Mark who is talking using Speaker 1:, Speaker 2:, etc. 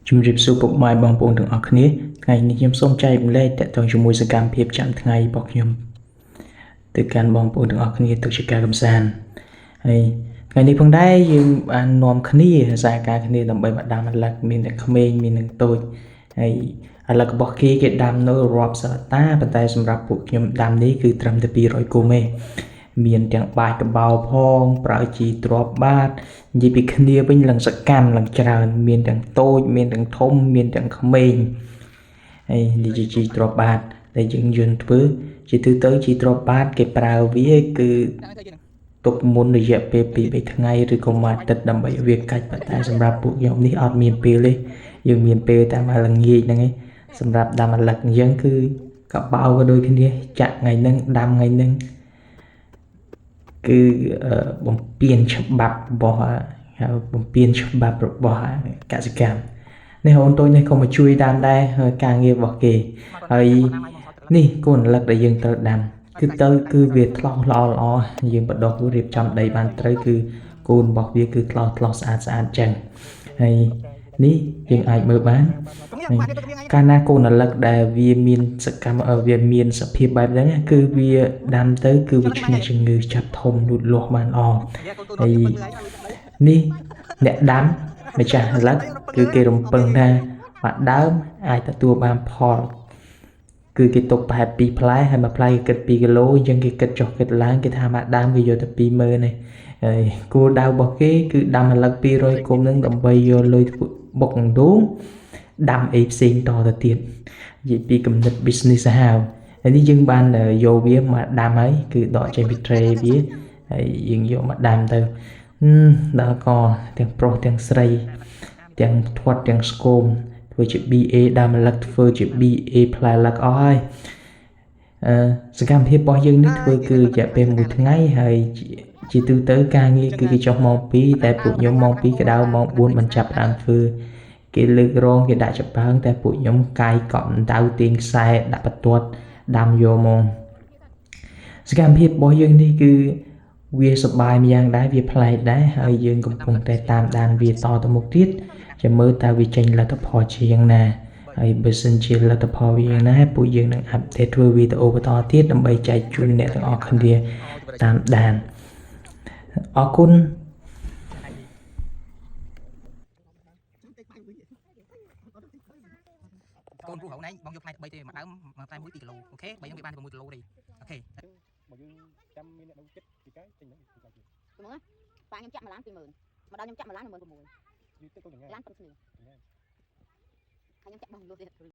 Speaker 1: ជំរាបសួរពុកម៉ែបងប្អូនទាំងអស់គ្នាថ្ងៃនេះខ្ញុំសូមចែករំលែកទាក់ទងជាមួយសកម្មភាពចាំថ្ងៃរបស់ខ្ញុំទៅកាន់បងប្អូនទាំងអស់គ្នាទុកជាការកម្សាន្តហើយថ្ងៃនេះផងដែរយើងបាននាំគ្នាសហការគ្នាដើម្បីមកដាំឪឡឹកមានទាំងក្មេងមានទាំងតូចហើយឪឡឹករបស់គេគេដាំនៅរាប់សិបតាប៉ុន្តែសម្រាប់ពួកខ្ញុំដាំនេះគឺត្រឹមតែ200គុំទេមានទាំងបាចកបោផងប្រើជីទ្រាប់បាតនិយាយពីគ្នាវិញឡើងសកម្មឡើងច្រើនមានទាំងតូចមានទាំងធំមានទាំងក្មេងហើយនេះជាជីទ្រាប់បាតដែលយើងយន្តធ្វើជាទូទៅជីទ្រាប់បាតគេប្រើវាគឺទុកមុនរយៈពេល2-3ថ្ងៃឬក៏មួយអាទិត្យដើម្បីឲ្យវាកាច់ប៉ុន្តែសម្រាប់ពួកខ្ញុំនេះអត់មានពេលទេយើងមានពេលតែមួយល្ងាចហ្នឹងឯងសម្រាប់ដាំឪឡឹកអញ្ចឹងគឺកបោក៏ដូចគ្នាចាក់ថ្ងៃហ្នឹងដាំថ្ងៃហ្នឹងគឺបំពេញច្បាប់របស់ហៅបំពេញច្បាប់របស់កសិកម្មនេះអូនតូចនេះក៏មកជួយដាំដែរការងាររបស់គេហើយនេះកូនឪឡឹកដែលយើងត្រូវដាំគឺទៅគឺវាថ្លោះល្អល្អយើងបដោះរៀបចំដីបានត្រូវគឺកូនរបស់វាគឺថ្លោះថ្លោះស្អាតស្អាតចឹងហើយនេះយើងអាចមើលបានកាលណាកូនឪឡឹកដែលវាមានសកម្មវាមានសភាពបែបហ្នឹងគឺវាដាំទៅគឺវាឈ្នះជំងឺចាប់ធំលូតលាស់បានល្អហើយនេះអ្នកដាំម្ចាស់ឪឡឹកគឺគេរំពឹងថាមួយដើមអាចទទួលបានផលគឺគេទុកប្រហែល2ផ្លែហើយមួយផ្លែគេគិត2គីឡូអញ្ចឹងគេគិតចុះគិតឡើងគេថាមួយដើមគេយកតែ20000ទេហើយគោលដៅរបស់គេគឺដាំឪឡឹក200គុំហ្នឹងដើម្បីយកលុយធ្វើបុកអណ្ដូងដាំអីផ្សេងតទៅទៀតនិយាយពីគំនិត business សាហាវហើយនេះយើងបានយកវាមកដាំហើយគឺដកចេញពី tray វាហើយយើងយកមកដាំទៅដល់ក៏ទាំងប្រុសទាំងស្រីទាំងធាត់ទាំងស្គមធ្វើជា BA ដាំឪឡឹកធ្វើជា BA ផ្លែឪឡឹកអស់ហើយអឺសកម្មភាពរបស់យើងនេះធ្វើគឺរយៈពេល1ថ្ងៃហើយជាទូទៅការងារគឺគេចុះម៉ោង2តែពួកខ្ញុំម៉ោង2ក្តៅម៉ោង4បញ្ចាប់ដើមធ្វើគេលើករងគេដាក់ចំបើងតែពួកខ្ញុំកាយកក់ដៅទាញខ្សែដាក់បន្ទាត់ដាំយកមកសកម្មភាពរបស់យើងនេះគឺវាសប្បាយម្យ៉ាងដែរវាប្លែកដែរហើយយើងកំពុងតែតាមដានវាតទៅមុខទៀតចាំមើលតើវាចេញលទ្ធផលជាយ៉ាងណាហើយបើសិនជាលទ្ធផលវាយ៉ាងណាពួកយើងនឹង update ធ្វើវីដេអូបន្តទៀតដើម្បីចែកជូនអ្នកទាំងអស់គ្នាតាមដានអរគុណ
Speaker 2: កូនព្រោះរហូតឯងបងយកផ្លែ3ទេមួយដើមមួយផ្លែ1 2គីឡូអូខេ3ហ្នឹងវាបាន6គីឡូទេអូខេ
Speaker 3: បើយើងចាំមានអ្នកនៅចិត្តពីកាយចេញហ្នឹងពីកាយទៀត
Speaker 4: ហ្មងប៉ាខ្ញុំចាក់មួយឡាន20000មកដល់ខ្ញុំចាក់មួយឡាន16000
Speaker 3: យូរតិចកូនចង្ងា
Speaker 4: ឡានប៉ុនគ្នា
Speaker 3: ចង្ងា
Speaker 4: ហើយខ្ញុំចាក់បងលុះទៀត។